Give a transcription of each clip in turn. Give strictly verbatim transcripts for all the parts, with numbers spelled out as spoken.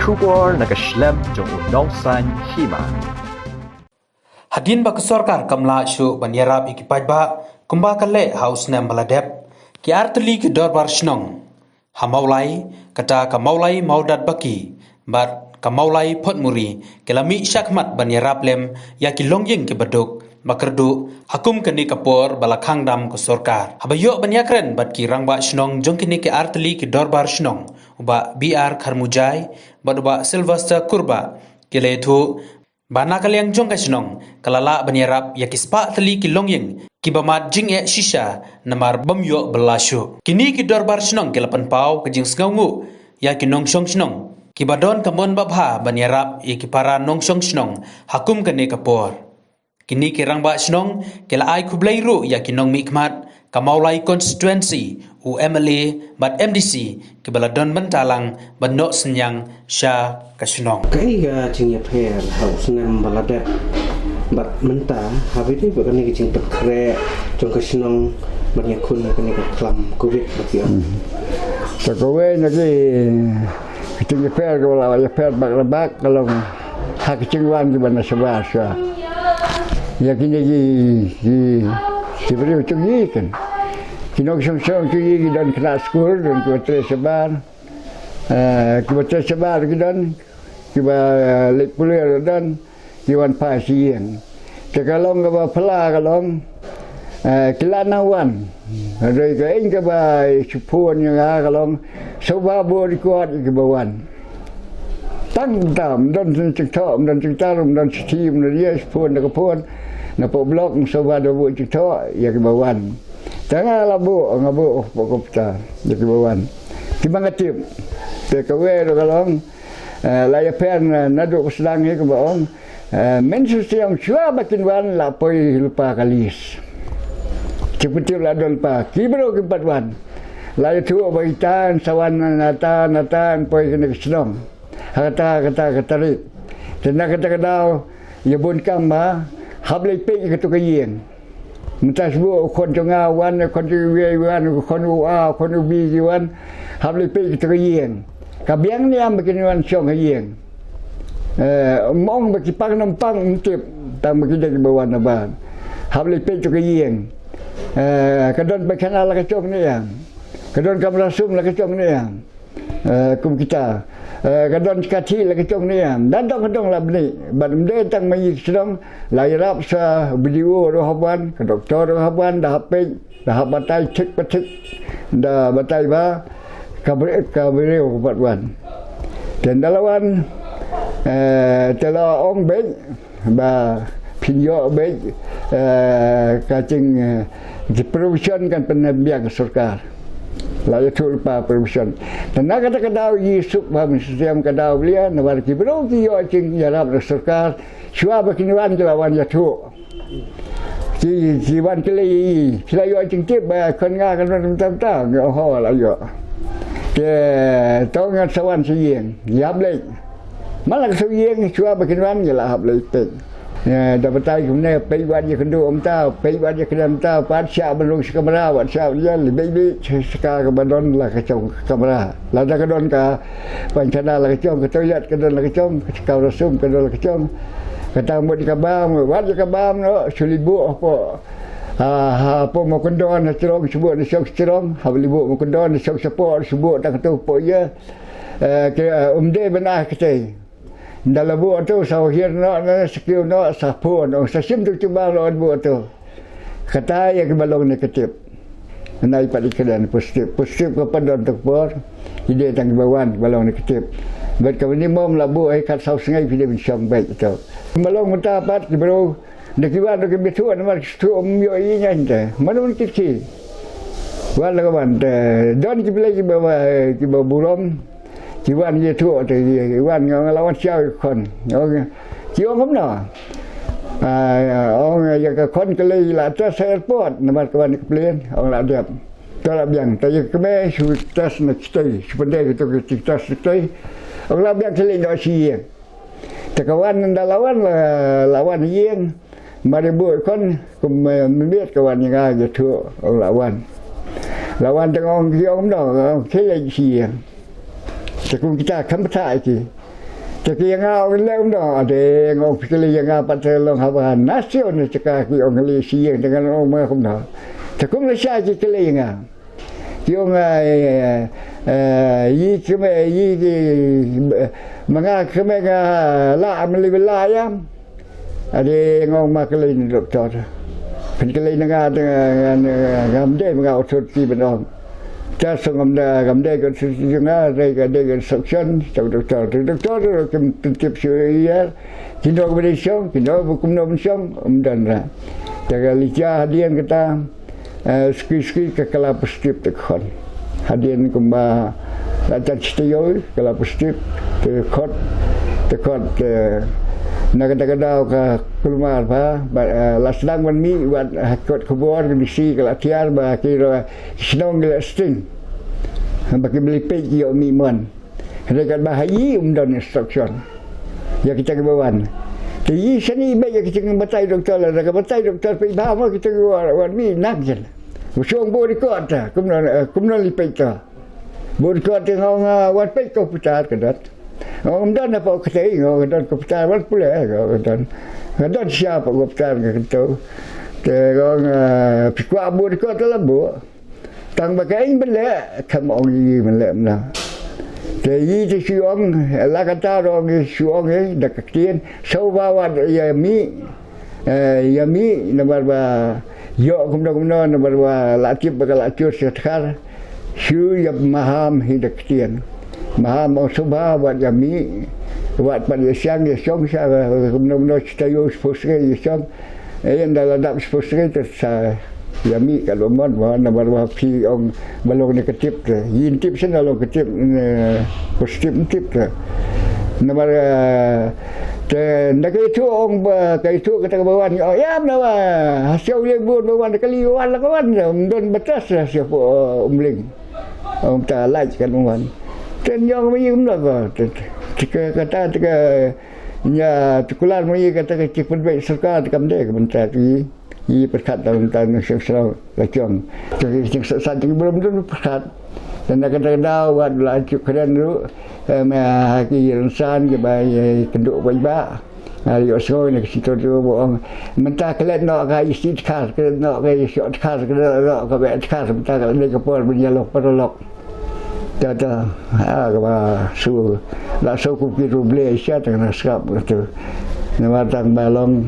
Khubor na ka shlem jong u nongsan hima. Hadien ba ka sorkar kam lah shuh ban ïarap ïa ki paidbah kumba ka leh ha u snem ba la dep, ki artylli ki dorbar shnong ha Mawlai, kata ka Mawlai Mawdatbaki bad ka Mawlai Photmuri, ki la mih shakhmat ban ïarap lem ïa ki longïing kiba duk ba kyrduh ha kum kane ka por ba la khang dam ka sorkar. Haba ïoh ban ïakren bad ki rangbah shnong jong kine ki artylli ki dorbar shnong, u Bah B R Kharmujai bad u Bah Sylvester Kurbah, ki la ïathuh ba na ka liang jong ka shnong ka la lah ban ïarap ïa ki spah tylli ki longïing kiba mad jingeh shisha namar bym ïoh bylla shuh. Kine ki dorbar shnong ki la pynpaw ka jingsngewnguh ïa ki nongshong shnong kiba don ka mon babha ban ïarap ïa ki para nongshong shnong ha kum kane ka por. Kine ki rangbah shnong ki la ai khublei ruh ïa ki nongmihkhmat ka Mawlai constituency, u M L A bad M D C, kiba la don bynta lang ban noh synñiang sha ka shnong. Kaei ka jingïapher ha u snem ba la dep bad mynta, haba ïadei bad kane ka jingpynkhreh jong ka shnong ban ïakhun ïa kane ka khlam covid ba ki ong? Hmm. Te kawei na ki, ka jingïapher kaba la ïapher bak la bak ka long ha ka jingwan kiba na shabar sha ïa kine ki, ki, ki briew jong ngi kan. Ki nongshong shnong jong ngi ki don khynnah skul, don kiba trei shabar. Eh, kiba trei shabar ki don, kiba, eh, leit pule ki don, ki wan phai sha ïing. Te ka long kaba phylla ka long, eh, ki la nang wan. Hynrei ka ïing kaba shu phone ïa nga ka long, sngewbha buh record ïa kiba wan. Tang tam, ym don jingthoh, ym don jingtar, ym don shithi, ym don ïa, shu phone da ka phone. Na poh block, sngewbha da buh jingthoh ïa kiba wan. Te nga la buh, nga buh, buh, buh, buh, ïa kiba wan. Kiba nga tip. Te kawei ruh ka long, eh, la ïapher na, naduh ba sdang hi kaba ong, eh, mynshisha shuwa ba kin wan la poi lypa ka list. Ki pyntip la don lypa, ki briew kim pat wan. La ïathuh ba ita yn sa wan na, nata, nata yn poi kane ka shnong. Ha kata, kata, kata ka tarik. Te na kata ka daw, ïa bun kam ba, hap leit peit ïa kato ka ïing. Mynta shu buh u khun jong nga wan, u khun jong u wei wan, u khun u A, u khun u B ki wan. Hap leit peit ïa kato ka ïing. Ka biang ne em ba kin wan shong ha ïing. Eh, ym ong ba ki pang ne ym pang ym tip. Tang ba ki dei kiba wan nabar. Hap leit peit ïa kato ka ïing. Eh, ka don paikana la ka jong ne em. Ka don kamra sum la ka jong ne em. Eh, kum kita. Eh, ka don ka thih la ka jong ne em. Da dong ka dong la bniah. Bad ym dei tang ma ngi ki shnong, la ïarap sha B D O ruh hap wan, ka doktor ruh hap wan, da hap peit, da hap batai thik pa thik. Da batai ba ka bre-, ka briew ka pat wan. Te ynda la wan, eh, te la ong beit, ba phin ïoh beit, eh, ka jing, eh, ki provision kan pynbiang ka sorkar. La ïathuh lypa provision. Te na kata ka daw ngi suk ba mynsiem ka daw blia, namar ki briew ki ïoh jingïarap na ka sorkar. Shuwa ba kin wan ki la wan ïathuh. Ki, ki wan ki lei, ki la ïoh jingtip ba khun nga kan wan mynta mynta, ngi ong ho la ïoh. Te to ngan sa wan sha ïing, ïap leit. Man la ka shu ïeng shuwa ba kin wan ngi la hap leit peit. Eh, da batai kumne, peit wat ïa kynduh mynta, peit wat ïa kynduh mynta, pat shah ban rung sha kamra, wat shah ban ïa leit beit beit sha ka kaba don la ka jong ka kamra. Lada ka don ka paikana la ka jong, ka toilet ka don la ka jong, ka kamra sum ka don la ka jong. Kata mut ïa ka bam, wat ïa ka bam noh, shu leit buh hapoh, ha, hapoh Mawkyndon ha jrong, shu buh na shong jrong, haba leit buh Mawkyndon na shong shapoh, shu buh tang kato hapoh ïa. Eh, ki, eh, um dei ban ai kti. Ynda la buh tu sa hiar noh, na sa kiew noh, sa phone, ong sa shim tu cuba la buh tu. Kata ïa kiba long negative. Nai pat ïa kren positive. Positive ka pat don tu por. Ki dei tang kiba wan, kiba long negative. Bad kaba ni mom la buh ai kat saw sngi phi dei ban shong beit tu. Kiba long mynta pat ki briew da ki wan da ki bithuh namar ki shu ym ïoh ïa ngan te. Mano man kit ki. Wan la ka wan te. Don ki blei kiba, kiba burom. Ki wan ïathuh te ki wan nga la wan shaw ïa ka khon. Ong ki ong kumno. Ah, ong ïa ka khon ka lei la test ha airport namar ka wan ka plane. Ong la dep. To la biang te ïa ka kmie shu test na kitei. Shu pyndai kito ki test na kitei. Ong la biang te lei noh shi ïing. Te ka wan ynda la wan la, la wan ïing. Mar ïa buh khon kum, eh, mynmiet ka wan ïa nga ïathuh ong la wan. La wan te nga ong ki ong kumno, ong khie leit shi ïing. Te kum kita kham bthah ïa ki. Te ki ïa nga ong leh kumno, ade nga ong phi kylli ïa nga pat te long haba na siew na jaka ki ong leh shi ïing te ngan ong ma kumno. Te kumno sha ki kylli ïa nga. Ki ong, eh, eh, yi kme, yi ki, ma nga kme nga la, ma li la ïa. Ade nga ong ma kylli na doktor. Phin kylli na nga, nga, nga, ngam dei ma nga authority ban ong. Te shu ngam dei, ngam dei ka authority jong nga, dei ka, dei ka instruction jong doktor. Te doktor ruh kim pyntip shuh ïa ki nongmynshong, ki nong kumno mynshong, ym don ruh. Te ka leit hadien kata, eh, suki suki ka kylla positive te khot. Hadien kumba la jan shi taïew kylla positive te khot, te khot, eh, na kata ka daw ka kulmar ba, ba, eh, la sdang ban mih wat ha kot khubor ka D C ka la tiar ba ki ro shnong ki la sting. Ba kim leit peit ki ïoh mih mon. Hynrei katba ha yi ym don instruction ïa kita kiba wan. Te yi shane beit ïa kita kiba batai doktor, lada ka batai doktor peit bha mo kita kiba wan, wan mih nang jan. U shong bud i kot ta, kumno, eh, kumno leit peit ta. Bud i kot ta nga ong, ah, wan peit ka hospital ka dot. Nga ong ym don hapoh kata, nga ong don ka hospital wan pule, nga ong don. Nga don sha hapoh ka hospital ka kyntu. Te nga ong, ah, phi kwah bud i kot ta la bud. Tang ba ka ïing ban leh, kam ong yi ban leh mla. Te yi te shu ong, la kata ruh ong yi shu ong yi, da ka ktien, sngewbha wat ïa mih, eh, ïa mih, namar ba, ïoh kumno kumno, namar ba, la tip ba ka la jur sha dkhar, shu ïa maham hi da ka ktien. Maham ong sngewbha wat ïa mih, wat pat ïa shang, ïa shong sha, kumno kumno, shi taïew, shiphew sngi, ïa shong, eh, ynda la dap shiphew sngi te sa ïa mih ka long mon, mo, namar ba phi ong ba long negative te. Yin tip shen da long negative, eh, positive tip te. Namar, eh, te, nda ka ithuh ong ba, ka ithuh kata ka ba wan, oh, ïa, namar ba, ha siew ïa bun ba wan, da kali wan la ka wan, ym don batas ha siew, eh, Umling. Ong ta lait kan wan. Te ñiong ma ïa kumno ba, te, te, te ka, kata, te ka, ñia, te kular ma ïa kata ka jingpynbeit sorkar te kam dei ka bynta te. Yi pyrkhat tang tang seng seng la jong. Te ki seng seng seng ki bym don pyrkhat. Te na ka dang daw wat la ju kren ruh, eh, ma ha ki rynsan kiba ïa kynduh paidbah. Nga ïohsngew na ka sitol ruh ba ong mynta klet noh ka ïa shi dkhar, klet noh ka ïa shi dkhar, klet noh ka beh dkhar, mynta ka la dei ka por ban ïa long paralok. Te te, ha, kaba shu, la shu kum ki ruh blei sha tang na skap tu. Namar tang ba long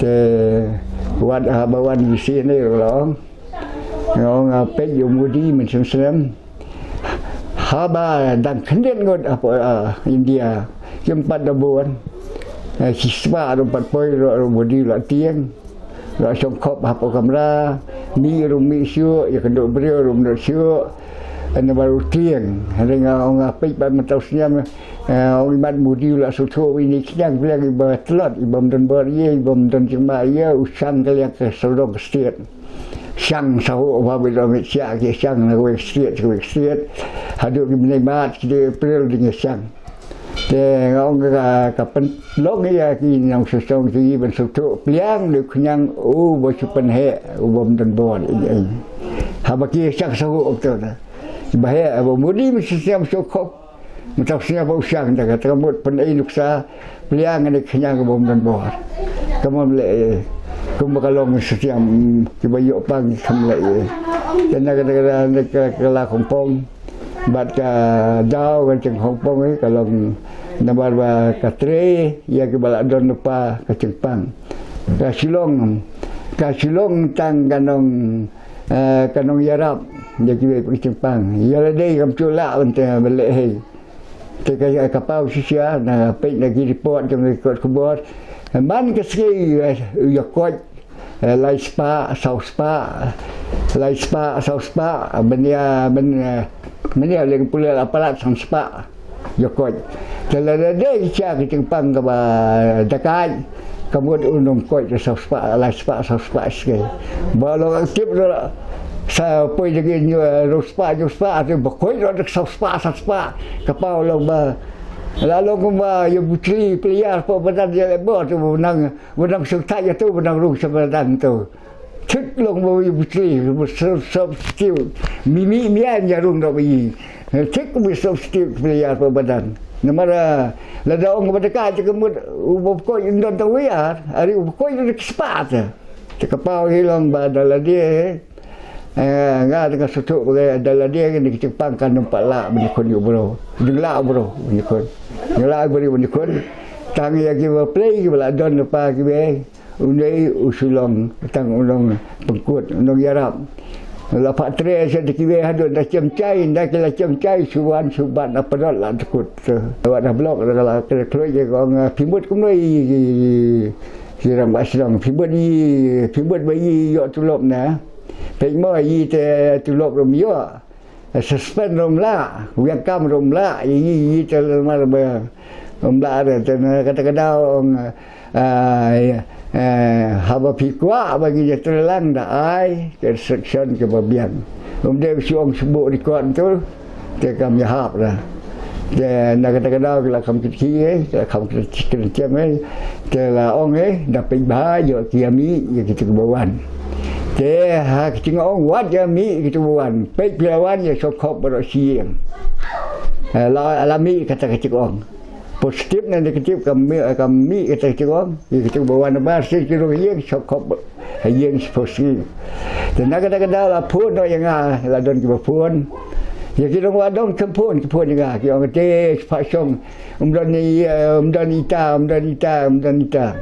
te wat, ha, ba wan ïa shi ne long. Nga ong, ah, peit ïa u Modi mynshem snem. Haba dang khyndiat ngut hapoh, ah, India, kim pat da bun. Eh, shispah ruh pat poi ruh, ruh u Modi la tieng. Ruh shong khop hapoh kamra, mih ruh mih shuh, ïa kynduh briew ruh kynduh shuh. Namar u tieng, hynrei nga ong, ah, peit ba mynta u snem, eh, ong imat Modi la shu thuh ïa ine i khñiang pliang iba tlot, iba ym don bor ïa, iba ym don jingma ïa, u shang ka liang ka sawdong ka state. Shang sahuh ba bit ba bit siah ki shang na kawei ka state, kawei ka state. Haduh ki bnai March, ki dei April dang ïa shang. Te nga ong ka, ka pynlong ïa ki nongshong shnong ki ban sngewthuh pliang da u khñiang uba shu pynheh, uba ym don bor ïa. Haba ki shang sahuh okto na. Ba heh, ba Modi mynshem snem shu khop. Mynta u sngewbha u shang da kata ka mut pynei nuksa pliang ïa ki khñiang ba ym don bor. Kam leh, eh, kumba ka long shisha, mm, kiba ïoh pang kam leh, eh. Te na ka, na ka, na ka, ka la khongpong. Bad ka daw ka jingkhongpong, eh, ka long namar ba ka trei ïa kiba la don lypa ka jingpang. Ka shu long, ka shu long tang ka nong, eh, ka nongïarap ïa kiwei pat ki jingpang. Ïa lade kam ju lah ban te ban leh hei. Te ka, ka paw shisha, na peit na ki report jong ki kot khubor. Man ka sngi, eh, ïa koit, eh, lai spah, saw spah, lai spah, saw spah, ban ïa, ban, eh, ban ïa leng pule la palat san spah. Ïa koit. Te lada dei sha ki jingpang kaba dakaid, ka mut un ym koit da saw spah, lai spah, saw spah shisha. Ba long active ruh sa poi da ki hynñiew, eh, hynñiew spah, hynñiew spah, te ba koit ruh da saw spah, saw spah. Ka paw long ba, la long kumba ïa butli player hapoh madan ïalehbor te ba nang, ba nang sngewthuh ïa tu, ba nang rung sha madan tu. Thik long ba ïa butli, ba sub-, substitute. Mih mih mih ïa rung da ba ïa. Thik kumne substitute player pa Badan. Namar, ah, lada ong ba da ka te ka mut u ba koit un don tang wei ar, ari u ba koit un ki spah te. Te ka paw hi long ba da lade, eh, nga da nga suthu ba da lade ni ki pang kan nampak lah ban ïakhun ïa u bro. Jinglah u bro ban ïakhun. Jinglah u bro ban ïakhun. Tang ïa ki ba play ki ba la don pa ki ba. Une u shu long tang u nongpynkut, u nongïarap. La phah trei sha da kiwei haduh da kem chai, da ki la kem chai, shu wan shu bat na pdot la dkut. Wat na blok la la khlem khlem je kong, phi mut kumno i, i, i rangbah shnong, phi mut i, phi mut ba i ïoh tulop na. Peit mo i te tulop ruh ym ïoh. Suspend ruh ym lah, wiang kam ruh ym lah, i, i, i te lamar ba ym lah re, te na kata ka daw ong, ah, eh, haba phi kwah ba ngi ïatreilang da ai ka instruction kaba biang. Ym dei shu ong shu buh record tu, te kam ïahap re. Te na kata ka daw ki la kham kit khie, ki la kham kit khie, te la ong eh, da peit bha ïoh ki ïa mih ïa kitu kiba wan. Te ha ka jingong wat ïa mih kitu ba wan. Peit phi la wan ïa shong khop baroh shi ïing. Eh, la, la mih kata ka jingong. Positive ne negative ka mih, ka mih kata ka jingong. Ïa kitu ba wan ba shi ki rung ïing shong khop ha ïing shi positive. Te na kata ka daw la phone noh ïa nga, la don kiba phone. Ïa ki rung wa dong kem phone, ki phone ïa nga, ki ong te shi pha shong. Ym don i, eh, ym don ita, ym don ita, ym don ita.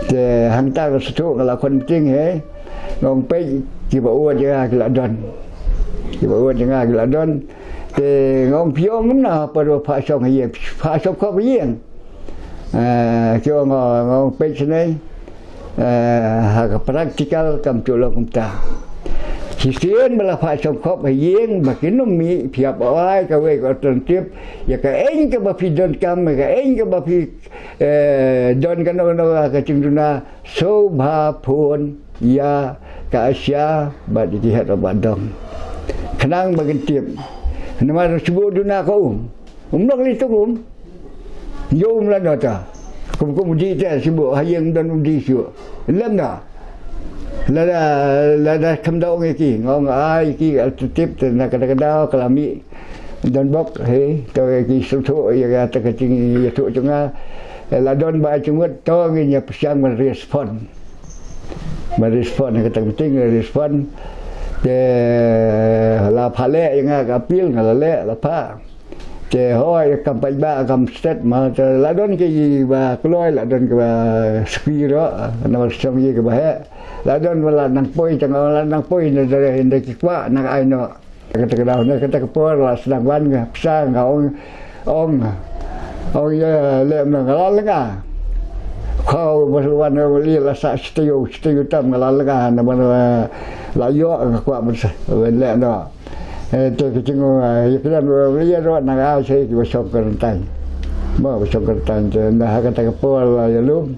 Te hangta ka suthu nga la khon meeting he. Nga ong peit kiba wad ïa nga ki la don. Kiba wad ïa nga ki la don. Te nga ong phi ong kumno, pha shong ha ïing, pha shong khop ha ïing. Eh, ki ong, nga ong peit shane. Eh, ha ka practical kam ju long kumta. Shisien ba la phah shong khop ha ïing ba kin ym mih, phi hap ai kawei ka alternative ïa kaei kaba phi donkam, ïa kaei kaba phi, eh, don kano kano ka jingduna, sngewbha phone ïa ka Asia bad ïa ki head of Badong. Khnang ba kin tip. Namar shu duna ka um. Um nok li tu um. Ïoh um la noh ta. Kum kum di te shu ha ïing don um di shu. Lem na. Lada, lada kam da ong ïa ki, nga ong ai ïa ki ka tip te na ka da ka daw ka la mih. Don bok he to ïa ki shu tu ïa ka ta ka jingïathuh jong nga. La don ba jingmut to ngin ïa pyrshang ban respond. Ban respond ka ta ka meeting, respond. Te la phah leh ïa nga ka appeal, nga la leh, la phah. Te hooid kam paidbah kam stet ma te la don kiba kloi, la don kiba suki ruh, namar shong ïa kiba heh. La don ba la nang poi, tang la nang poi na dara hynda ki kwah nang ai noh. Kata ka daw na kata ka por la sdang wan nga psa nga ong, ong, ong ïa leh mna nga la lynga. Khaw ba wan ong ïa la sah shtew shtew tam nga la lynga namar la ïoh nga kwah ban sa wan leh noh. Eh, te ka jingong, eh, ïa kren ba ïa ro na nga sei ki ba shong quarantine. Ba ba shong quarantine te na ha kata ka por la ïalum.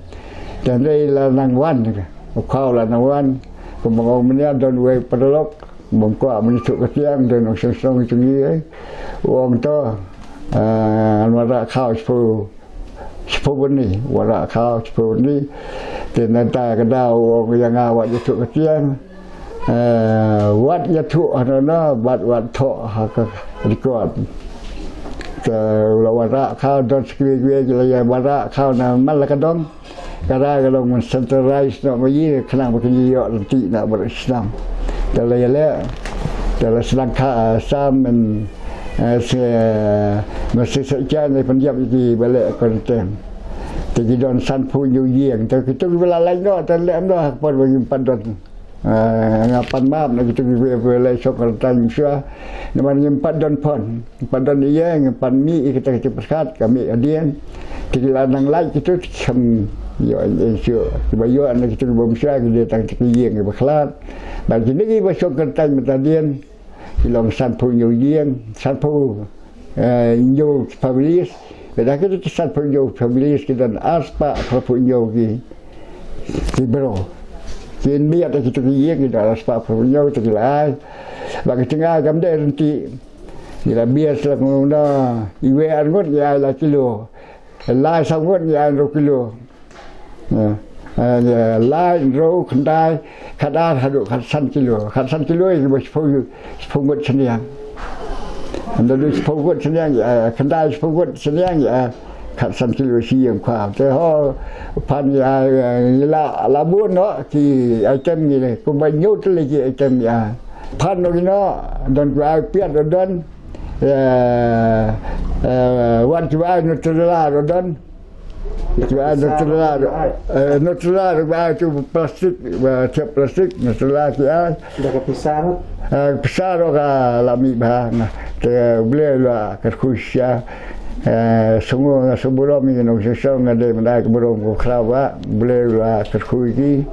Te ndei la nang wan ka. U khaw la nang wan. Kumba ong mynta don wei paralok. Bym kwah ban ïathuh ka tiang don ong song song jong ngi eh. U ong to. Eh, an wanrah khaw shiphew. Shiphew byrni, wanrah khaw shiphew byrni. Te nangta ka daw u ong ïa nga wat ïathuh ka tiang. Eh, wat ïathuh hano hano, wat wat thoh ha ka record. Te u la wanrah khaw don shi kiwei kiwei ki la ïa wanrah khaw na man la ka dong. Ka ra ka long ban centralize noh ma ïa khnang ba kin ïoh lynti na baroh shi snam. Te la ïaleh, te la sdang ka, ah, sam men, eh, se, ma se se ïa ne pynïap ïa ki ba leh quarantine. Te ki don sanphew hynñiew ïing. Te kitu ki ba la lait noh, te leh noh ha ka por ba ngim pat don. Ah, nga pan map na kitu ki ba, ba leh shong quarantine mynshwa. Namar ngim pat don phone. Pat don ïa, ngim pat mih ïa kita ki pyrkhat, ka mih hadien. Te ki la nang lait kitu, te ki kham ïoh, eh, shu, ki ba ïoh na kitu ki ba mynshwa, ki dei tang ki ïing ki ba khlad. Bad kine ki ba shong quarantine mynta hadien, ki long sanphew hynñiew ïing, sanphew, eh, hynñiew families. Bad ha kitu ki sanphew hynñiew families ki don arspah phraphew hynñiew ki, ki bro. Kin mih ïa kitu ki ïing ki don arspah phraphew hynñiew te ki la ai. Bad ki jingïa kam dei ryntih. Ngi la bias la kumno, iwei arngut ngi ai la kilo. Lai saw ngut ngi ai hynriew kilo. Eh, eh, lai, hynriew, khyndai, khatar haduh khatsan kilo. Khatsan kilo ïa kiba shiphew, shiphew ngut shynriang. Hynda dei shiphew ngut sniang ïa, khyndai shiphew ngut sniang ïa, khatsan kilo shi ïing khwa. Te ho phan ïa, ïa la, la bun noh ki item ngi le, kumba hynñiew tylli ki item ïa. Phan noh ki noh, don kiba ai piat ruh don. Eh, eh, wat kiba ai Nutella ruh don. Kiba ai Nutella ruh, eh, Nutella ruh ba tu plastik, ba thiap plastik, Nutella ki ai. Da ka pisa ruh? Eh, pisa ruh ka la mih bha. Nga te U Blei u la kyrkhu shisha. Eh, sngew nga sngew burom ïa nong shisha, nga dei mynta ka burom ka khraw ba U Blei u la kyrkhu ïa ki.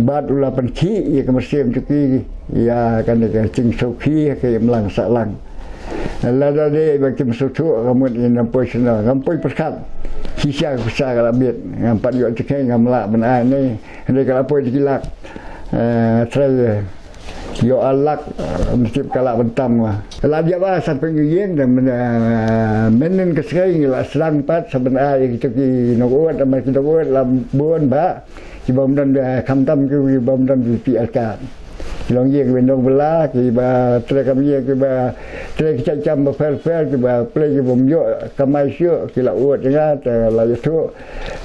Bad u la pynkhih ïa ka mynsiem jong ki ïa kane ka jingsngewkhia ka imlang sahlang. Lada dei ba kim sngewthuh ka mut ïa nong poi shnong, ngam poi pyrkhat. Shisha ka pisa ka la bit, ngam pat ïoh jingkheiñ, ngam lah ban ai ne. Hynrei ka la poi da ki lak. Eh, trai ïoh ar lak, eh, mesti ka lah ban tam. La ïa ba san pynïeng da men, eh, mynnin ka sngi ngi la sdang pat sa ban ai ïa kito ki nong ud, namar ki nong ud la bun ba ki bym don, eh, khamtam ki bym don BPL card. Ki long ïing ki ba nongbylla, ki ba trei kam ïing, ki ba trei ki jait kam ba pher pher, ki ba plei ki bym ïoh kamai shuh, ki la ud ïa nga, te la ïathuh.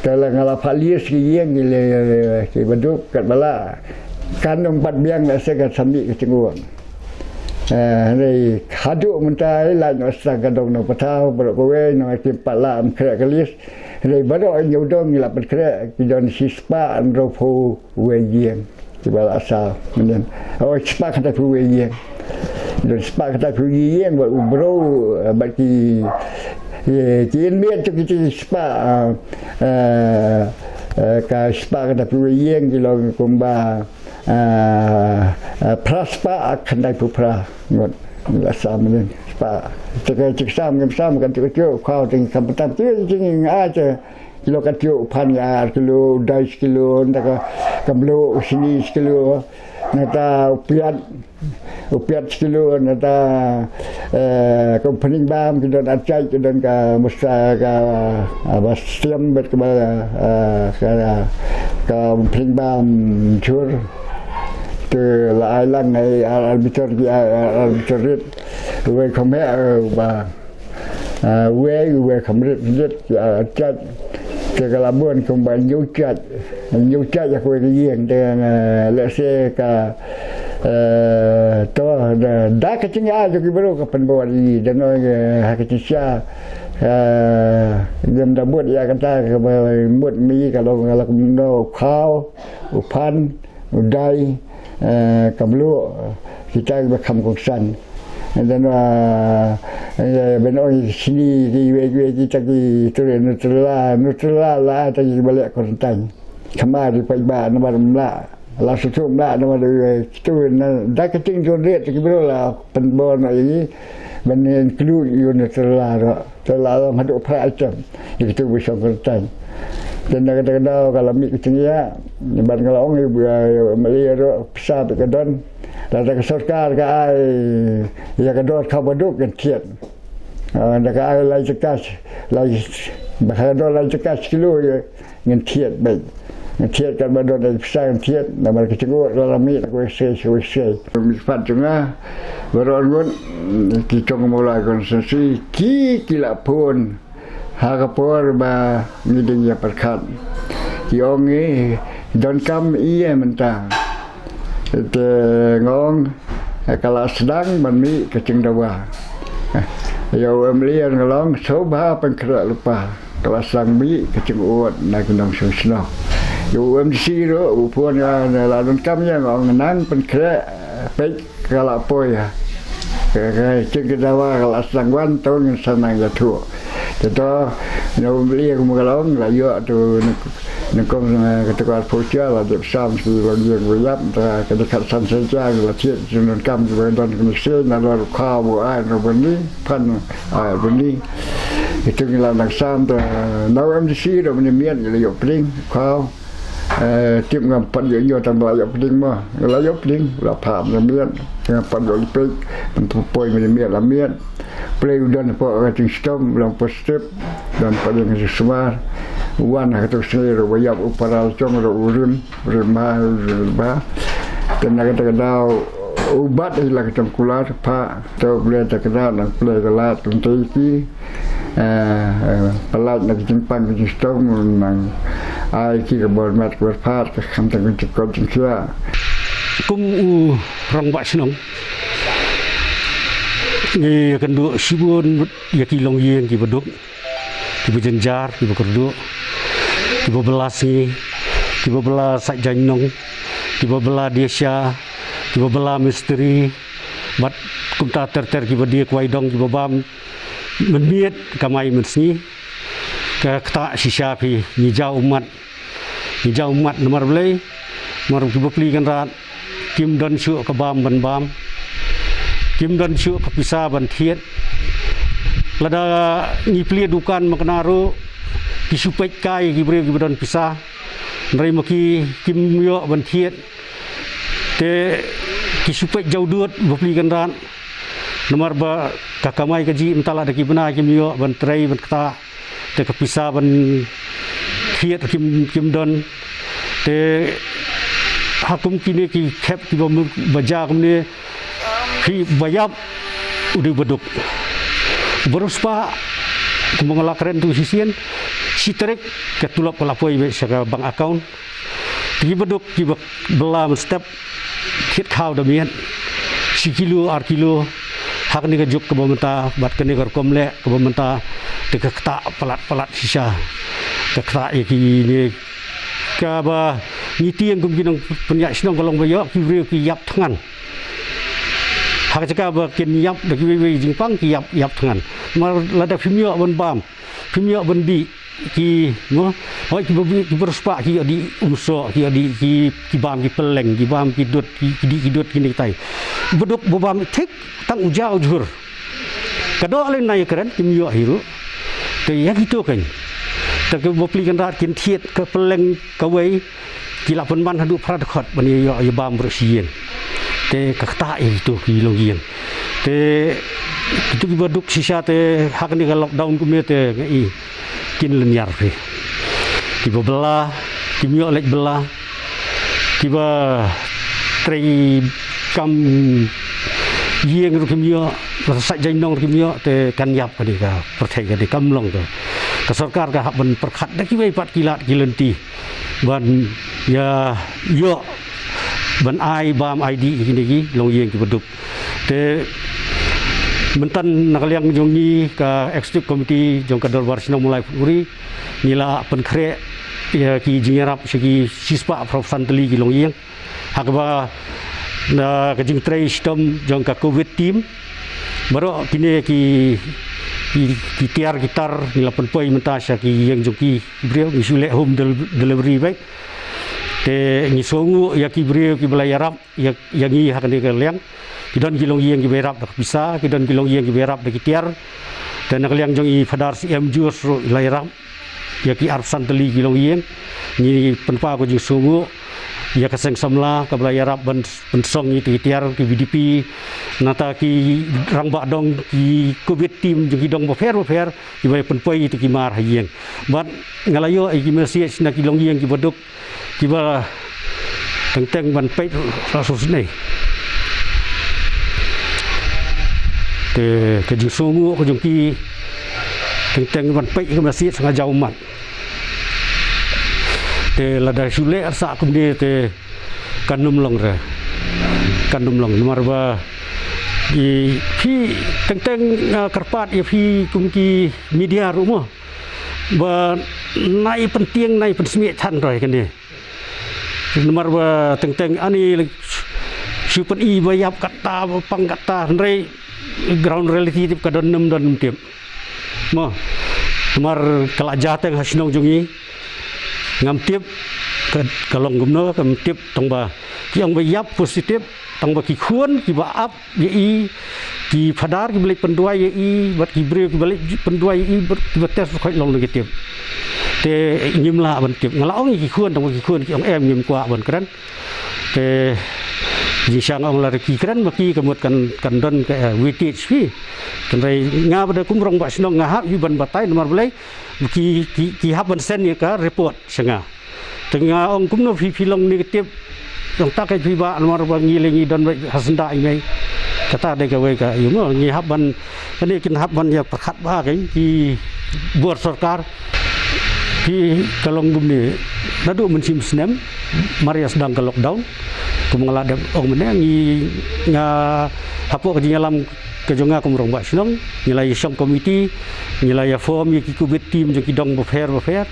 Te la nga la phah list ki ïing ki le, ki ba duk katba lah. Kan ym pat biang lehse kan sa mih ka jingud. Eh, hynrei haduh mynta i lait noh sdang ka dong nongpathaw baroh kawei, nong kim pat lah ban khreh ka list. Hynrei baroh hynñiew dong ngi la pynkhreh, ki don shispah hynriewphew wei ïing. Kiba la saw mynnin. Oh, shispah khyndai phew wei ïing. Don shispah khyndai phew wei ïing bad u bro, eh, bad ki, eh, ki inmate jong ki shispah, eh, eh, ka shispah khyndai phew wei ïing ki long kumba, eh, eh, phra spah khyndai phew phra ngut. La saw mynnin shispah. Te ka jingsam, jingsam kan tu tu khau ting kam patam tu jing a te. Kilo ka tiuh, u phan ïa ar kilo, u dai shi kilo, nda ka, ka mluh, u shini shi kilo, nda ka u piat, u piat shi kilo, nda ka, eh, ka u pynbam, ki don ar jait, ki don ka musa, ka, ah, ba siam bad ka ba, ah, ka, ka pynbam jhur. Te la ai lang ai ar, ar bitar ki, ar, ar bitar rit. Wei kham heh, eh, ba Ah, wei, wei kham rit rit, ah, jait. Te ka la bun kumba hynñiew jait. Hynñiew jait ïa kawei ka ïing te, ah, lehse ka, eh, to, da, da ka jingïa jong ki briew ka pynbor ïa ki, da ngi, eh, ha ka jingshisha, eh, ngim da bud ïa kata kaba mut mi ka long, ka long kumno, u khaw, u phan, u dai, eh, ka mluh, kita kiba kham kongsan. Dan, eh, eh, ban ong ïa ki shini, kiwei kiwei kita ki, tu Nutella, Nutella la ta kiba leh quarantine. Kham ai ki paidbah namar ym lah, la shu shu ym lah namar, eh, kitu na da ka jingdon rit ki briew la pynbor noh ïa ki ban include ïa u Nutella ruh. Te la long haduh phra item ïa kitu ba shong quarantine. Te na kata ka daw ka la mih ka jingïa, bad nga la ong ïa u, ïa u MLA ruh, pisa bad ka don. Lada ka sorkar ka ai ïa ka dor kaba duk, ngan thied. Ah, lada ka ai lai tyngka, lai, ba ka dor lai tyngka shi kilo, ïa, ngan thied beit. Ngan thied katba don ai pisa ngan thied, namar ka jingud ka la mih na kawei ka sngi sha kawei ka sngi. Mih pat jong nga baroh arngut ki jong ka Mawlai constituency ki, ki la phone ha ka por ba ngi dang ïa pyrkhat. Ki ong ngi donkam ïa mynta. Te nga ong ka la sdang ban mih ka jingdawa. Ïa u MLA nga la ong sngewbha pynkhreh lypa. Ka la sdang mih ka jingud na ki nongshong shnong. Ïa u MDC ruh u phone ïa nga, la donkam ïa nga, ong nang pynkhreh, peit ka la poi ha. Ka, ka jingdawa ka la sdang wan, to ngin sa nang ïathuh. Te to, na u MLA kumba ka la ong, la ïoh tu nyngkong, eh, katu ka arphew sha, la dep sam sha ki longïing ba ïap, te ka dei khatsan sha ki la thied, ki donkam kiba don kane ka sien, nalor u khaw ba u ai na u Bani, phan, ah, Bani. Itu ngi la nang sam, te na u MDC ruh Bani miet ngi la ïoh pdeng, khaw. Eh, tip ngam pat ïoh ñiew tang ba la ïoh pdeng mo. Ngi la ïoh pdeng, la phah Bani miet, ngam pat ïoh lipstick, poi Bani miet la miet. Plei u don hapoh ka jingshitom, u long positive, don hapoh ka jingsumar. Wan ha katu ka sngi ruh ba ïap u para la jong ruh u rim, rim bha, rim bha. Te na kata ka daw, U bat ïa la ka jong kular pha to ble ta ka da nang ple ka la tun te ki. Eh, eh, palat na ka jingpang ka jingstom nang ai ki ka bor mat ka bor phat ka kham tang ka jingkot jingkhia. Kum u rangbah shnong ngi ïa kynduh shibun ïa ki longïing ki ba duk, ki ba jynjar, ki ba kyrduh, ki ba bylla sngi, ki ba bylla sait jaiñ nong, ki ba bylla diasha, ki ba bylla mistri, bad kumta ter ter ki ba die kwai dong, ki ba bam mynmiet kamai mynsngi. Ka ktah shisha phi ngi jaw ummat, ngi jaw ummat namar balei? Namar ki bapli kynrad kim don shuh ka bam ban bam, kim don shuh ka pisa ban thied. Lada ngi plie dukan ma kane ruh ki shu peit kai ki briew ki ba don pisa, hynrei ma ki kim ïoh ban thied. Te ki shu peit jaw dud bapli kynrad namar ba ka kamai ka jih mynta lada ki bna kim ïoh ban trei ban ktah. Te ka pisa ban thied kim, kim don. Te ha kum kine ki khep ki ba, ba ja kumne, phi ba ïap u dei ba duk. Ba riewspah, kum ba nga la kren tu shisien, shi tarik ka tulop ka la poi beit sha ka bank account. Ki ba duk ki ba bylla mynstep thied khaw da miet, shi kilo ar kilo. Ha kane ka juk ka ba mynta bad kane ka rukom leh ka ba mynta, te ka ktah palat palat shisha. Ka ktah ïa kine ka ba ngi tieng kum ki nongpynïaid shnong ka long ba ïoh ki briew ki ïap thngan. Ha ka jaka ba kin ïap da kiwei wei jingpang ki ïap, ïap thngan. Namar lada phim ïoh ban bam, phim ïoh ban dih, ki, mo, hoi ki ba, ki ba riewspah ki ïoh dih umsoh, ki ïoh dih ki, ki bam ki pylleng, ki bam ki dud, ki, ki dih ki dud kine kitai. Ba duk ba bam thik tang u jaw jhur. Ka doh lei na ïa kren kim ïoh hi ruh. Te ïa kito kan, te ki bapli kynrad kin thied ka pylleng kawei, ki la pynban haduh phra dkhot ban ïa ïoh ïa bam baroh shi ïing. Te ka ktah ïa kito ki longïing. Te kito ki ba duk shisha te ha kane ka lockdown kumne te nga i kin lynñiar phi. Ki ba bylla kim ïoh leit bylla, ki ba trei kam ïing ruh kim ïoh, ba sait jaiñ nong ruh kim ïoh, te kan ïap kane ka pyrthei kane kam long te. Ka sorkar ka hap ban pyrkhat da kiwei pat ki lad ki lynti ban ïa ïoh ban ai bam ai dih ïa kine ki longïing ki ba duk. Te mynta na ka liang jong ngi ka executive committee jong ka Dorbar Shnong Mawlai Photngri, ngi la pynkhreh ïa ki jingïarap sha ki shispah phra phew san tylli ki longïing. Ha kaba na ka jingtrei shitom jong ka covid team, baroh kine ki, ki, ki tiar ki tar ngi la pynpoi mynta sha ki ïing jong ki briew, ngi shu leh home del-, delivery beit. Te ngi sngewnguh ïa ki briew ki ba la ïarap ïa, ïa ngi ha kane ka liang. Ki don ki longïing ki ba ïarap da ka pisa, ki don ki longïing ki ba ïarap da ki tiar. Te na ka liang jong i Phadar C M Jus ruh i la ïarap ïa ki ar phew san tylli ki longïing. Ngi pynpaw ka jingsngewnguh ïa ka seng samla ka ba la ïarap ban pynsong ïa ki tiar, ki V D P, nangta ki rangbah dong, ki covid team jong ki dong bapher bapher ki ba pynpoi ïa ki mar ha ïing. Bad nga la ïoh ïa ki message na ki longïing ki ba duk, ki ba teng teng ban peit la sosnei. Te ka jingsngewnguh ka jong ki teng teng ban peit ka message nga jaw ummat. Te lada shu leh arsah kumne te kan ym long re. Kan ym long namar ba i phi teng teng, ah, kyrpad ïa phi kum ki media ruh mo. Ba nai pyntieng nai pynsmiej than roi kane. Namar ba teng teng ani shu pyni ba ïap kata ba pang kata, hynrei ground reality tip ka don nym don nym tip. Mo. Namar ka la jia teng ha shnong jong ngi. Ngam tip ka, ka long kumno, kam tip tang ba ki ong ba ïap positive, tang ba ki khun ki ba ap ïa i, ki phadar ki ba leit pynduwai ïa i, bad ki briew ki ba leit pynduwai ïa i, bad ki ba test ba khoi long negative. Te ngim lah ban tip. Nga la ong ïa ki khun, tang ba ki khun ki ong em ngim kwah ban kren. Te jingshisha nga ong lada ki kren ma ki ka mut kan, kan don ka, eh, weightage phi. Hynrei nga ba da kum rangbah shnong nga hap hi ban batai namar balei ki, ki, ki hap ban send ïa ka report sha nga. Te nga ong kumno phi, phi long negative. Nangta ka phi ba namar ba ngi leh ngi don ba ha syndah i mei. Kata dei kawei ka ïa mo ngi hap ban kane kin hap ban ïa pyrkhat ba ka ki bor sorkar. Phi ka long kumne naduh mynsiem snem mar ïa sdang ka lockdown. Kum nga la dep ong mynne ngi nga hapoh ka jingïalam ka jong nga kum rangbah shnong ngi la ïa shong komiti ngi la ïa form ïa ki covid team jong ki dong bapher bapher.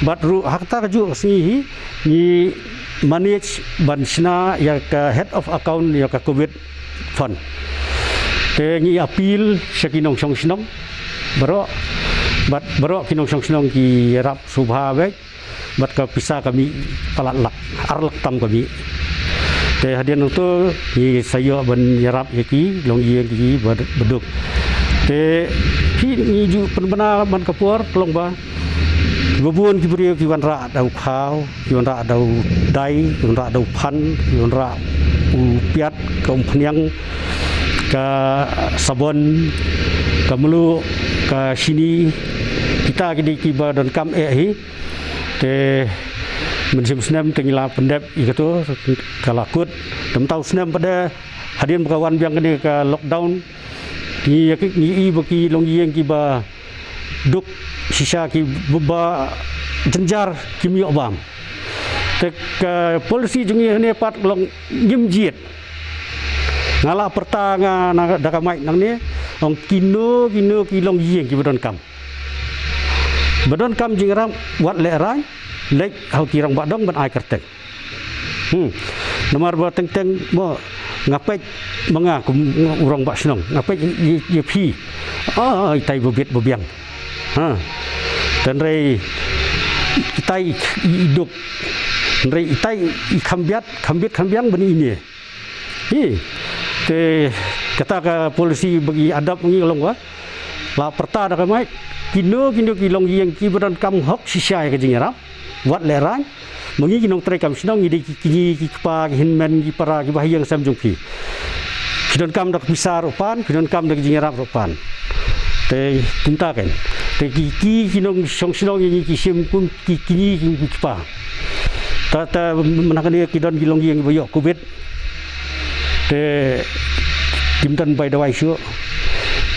Bad ruh ha kata ka juh ka sngi hi ngi manage ban shna ïa ka head of account ïa ka covid fund. Te ngi appeal sha ki nongshong shnong baroh bad baroh ki nongshong shnong ki ïarap sngewbha beit. Bad ka pisa ka mih palat lak ar lak tam ka mih. Te hadien nangto ngi sa ïoh ban ïarap ïa ki longïing ki ba duk. Te phi ngi ju pynbna man ka por ka long ba kiba bun ki briew ki wanrah da u khaw, ki wanrah da u dai, ki wanrah da u phan, ki wanrah u piat, ka umphniang, ka sabon, ka mluh, ka shini. Kita ki dei kiba donkam eh hi. Te mynsiem snem te ngi la pyndep ïa kato ka la kut. Te mynta u snem pat de hadien ba ka wan biang kane ka lockdown ngi ïa ki ngi i ba ki longïing kiba duk shisha ki ba jynjar kim ïoh bam. Te ka policy jong ngi hane pat long ngim jied. Nga la pyrta nga na da ka mic nangne ong kino kino ki longïing kiba donkam. Ba donkam jingïarap wat lehrain leit ha ki rangbah dong ban ai kyrteng. Hmm. Namar ba teng teng mo nga peit ma nga kum u rangbah shnong nga peit ïa phi. Ah, itai ba biet ba biang. Ha. Tynrai itai i duk. Tynrai itai i kham biat, kham biet kham biang bani ine. Hi. Te kata ka policy ba ngi adopt ngi long wa. La pyrta da ka mic kino kino ki longïing kiba donkam hok shisha ïa ka jingïarap. Wat lehrain ma ngi ki nongtrei kam shnong ngi dei ki kñi ki kpa ki hynmen ki para kiba ha ïing sem jong phi. Phi donkam da ka pisa ruh pan phi donkam da ka jingïarap ruh pan. Te kumta kan te ki ki ki nongshong shnong ïa ngi ki shim kum ki kñi ki kpa. Ta ta mynta kane ki don ki longïing kiba ïoh covid. Te kim don bai dawai shuh.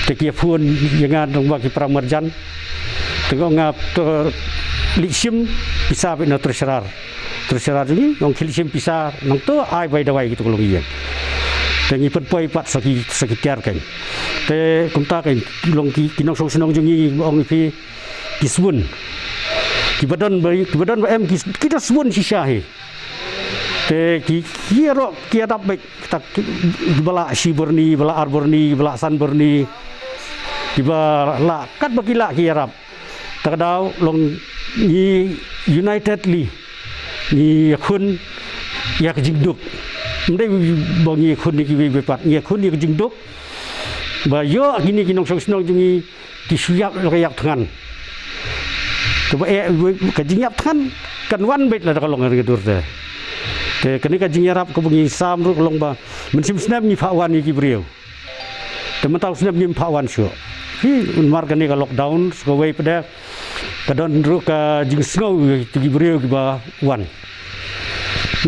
Te ki phone ïa nga nong ba ki para marjan. Te ko nga to li shim pisa bad na treasurer. Treasurer jong ngi ong ki li shim pisa nangto ai bai dawai kitu ka longïing. Te ngi pynpoi pat sa ki sa ki tiar kan. Te kumta kan long ki ki nongshong shnong jong ngi ong phi ki sbun. Kiba don ba kiba don ba em ki ki da sbun shisha hi. Te ki ki ro ki adap bad kita ki ba la shi burni ba la ar burni ba la san burni. Kiba la kat ba ki la ki arap. Ta ka daw long ngi unitedly ngi khun ïa ka jingduk. Ym dei ba ngi khun ïa ki wei wei pat ngi khun ïa ka jingduk. Ba ïoh kine ki nongshong shnong jong ngi ki shu ïap la ka ïap thngan. Kaba eh ka jingïap thngan kan wan beit la da ka long ka dur te. Te kane ka jingïarap kaba ngi sam ruh ka long ba mynsiem snem ngi phah wan ïa ki briew. Te mynta u snem ngim phah wan shuh. Hi mar kane ka lockdown sa kawei pat de ka don ruh ka jingsngew ïa ki briew kiba wan.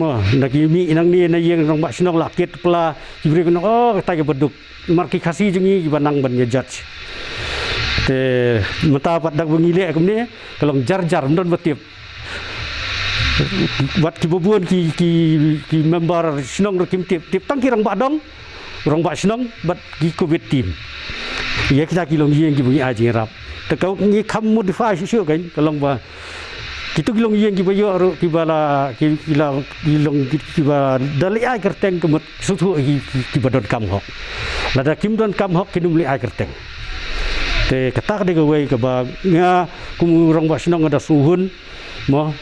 Mo na ki mih nangne na ïing rangbah shnong la kit pla ki briew ki nong oh kata kiba duk. Mar ki Khasi jong ngi kiba nang ban ïa judge. Te mynta pat da ba ngi leh kumne ka long jar jar ym don ba tip. Wat kiba bun ki ki ki member shnong ruh kim tip tip tang ki rangbah dong. Rangbah shnong bad ki covid team. Ïa kita ki longïing kiba ngi ai jingïarap. Te ka ngi kham modify shuh shuh kan ka long ba kitu ki longïing kiba ïoh ruh kiba la ki ki la ki long ki- kiba da leh ai kyrteng ka mut suthu ki ki- kiba donkam hok. Lada kim donkam hok kin ym leh ai kyrteng. Te kata ka dei kawei kaba nga kum u rangbah shnong nga da suhun mo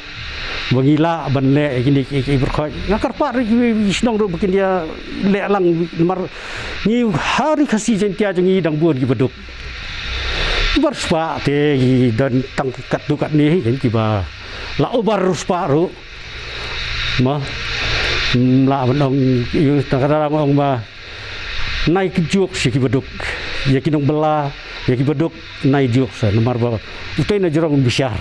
ba ngi lah ban leh ïa kine ki ki- ki- ki- nga kyrpad ri ki ki shnong ruh ba kin ïa leh lang mar ngi ha ri Khasi Jaiñtia jong ngi dang bun kiba duk. Bar spah te ki don tang katto katne kan kiba la ubar spah ruh. Ma ym lah ban ong ïa ta ka dang ong ba nai kjuk sha kiba duk. Ïa ki nongbylla ïa kiba duk nai juk sa namar ba utei na jrong bishar.